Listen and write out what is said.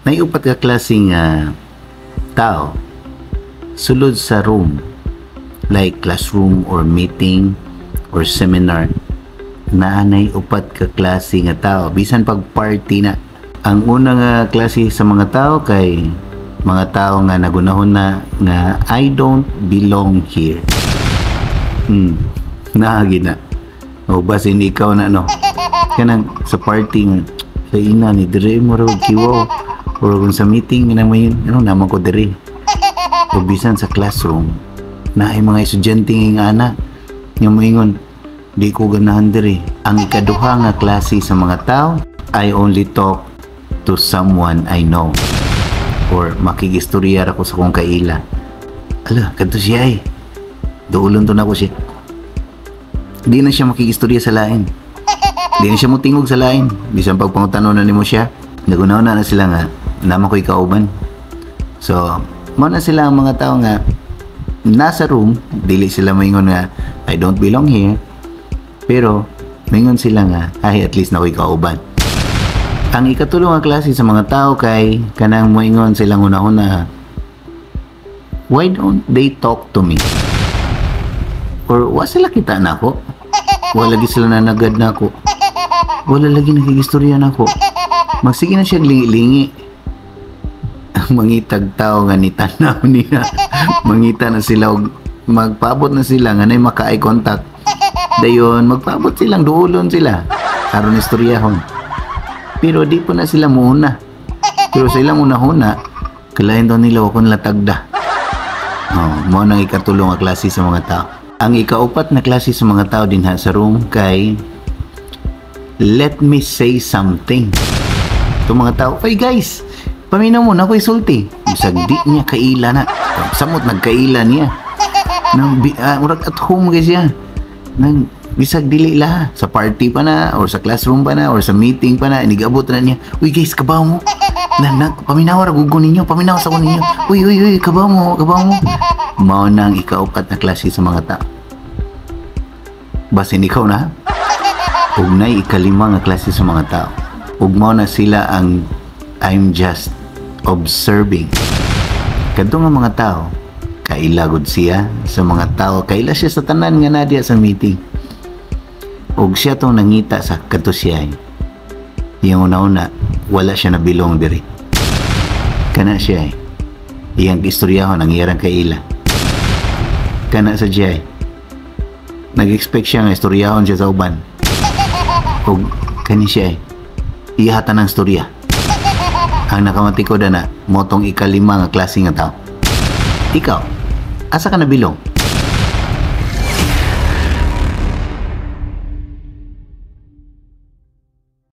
Nay upat ka klase nga tao sulod sa room, like classroom or meeting or seminar. Naanay upat ka klase nga tao bisan pag party na. Ang una nga klase sa mga tao kay mga tao nga nagunahon na nga "I don't belong here." Naagi na o basin ikaw na, no, kanang sa party nga sa ina ni dire mo raw kiwaw, or kung sa meeting nga naman yun, ano naman ko dire, o bisan sa classroom na ay mga estudyante nga ana nga moingon, "Di ko ganahan diri." Ang ikaduha nga klase sa mga tao, "I only talk to someone I know," or "Makigistorya ra ko sa kong kaila." Ala, kadto siya ay duulon to na ko siya. Di na siya makigistorya sa lain, di na siya motingog sa lain. Bisan pagpangutanon na nimo siya, nagunaw na na sila nga naman ko'y kauban. So mao na sila ang mga tao nga nasa room, dili sila maingon nga "I don't belong here," pero maingon sila nga "Ay, at least na ko'y kauban." Ang ikatulo nga klase sa mga tao kay kanang moingon silang una-una, "Why don't they talk to me?" Or "Wa sila kita nako. Wala lagi sila nanagad nako. Wala lagi nakigistorya nako." Magsige na siya lingi-lingi. Mangitag tao nga nitanaw niya. Mangita na sila og magpaabot na sila nga nay maka-eye contact. Dayon magpaabot silang duulon sila aron istoryahon. Pero di po na sila muuna. Pero sa ilang una-una, kalahin daw nila wa nila tagda. Oh, mao nang ikatulo nga klase sa mga tao. Ang ikaupat na klase sa mga tao dinha sa room kay "Let me say something." Itong mga tao, "Ay guys, paminaw mo na ako isulti." Bisag di niya kaila na. Samot nagkaila niya. Nang, murag at home guys siya. Nang, bisag dili la. Sa party pa na, or sa classroom pa na, or sa meeting pa na, inigabot na niya. "Uy guys, kabaw mo. Na, na, paminaw ra gugo ninyo, paminaw sa ko ninyo. Uy, uy, uy, kabaw mo, kabaw mo." Mao nang ikaupat na klase sa mga tao. Basin ikaw na. Ug nay ikalima nga klase sa mga tao. Ug mao na sila ang "I'm just observing." Kadto nga mga tao, kaila gud siya sa mga tao, kaila siya sa tanan nga naa diha sa meeting. Ug siya tong nangita sa kadto siya. Iyang una-una, wala siya nabilong diri. Kana siya eh. Iyang istoryahon ang iyang kaila. Kana sa siya eh. Nag-expect siya nga istoryahon siya sa uban. Ug kani siya eh. Iyahatan ang istorya. Ang nakamatikod na motong ikalima nga klase nga tao. Ikaw, asa ka nabilong?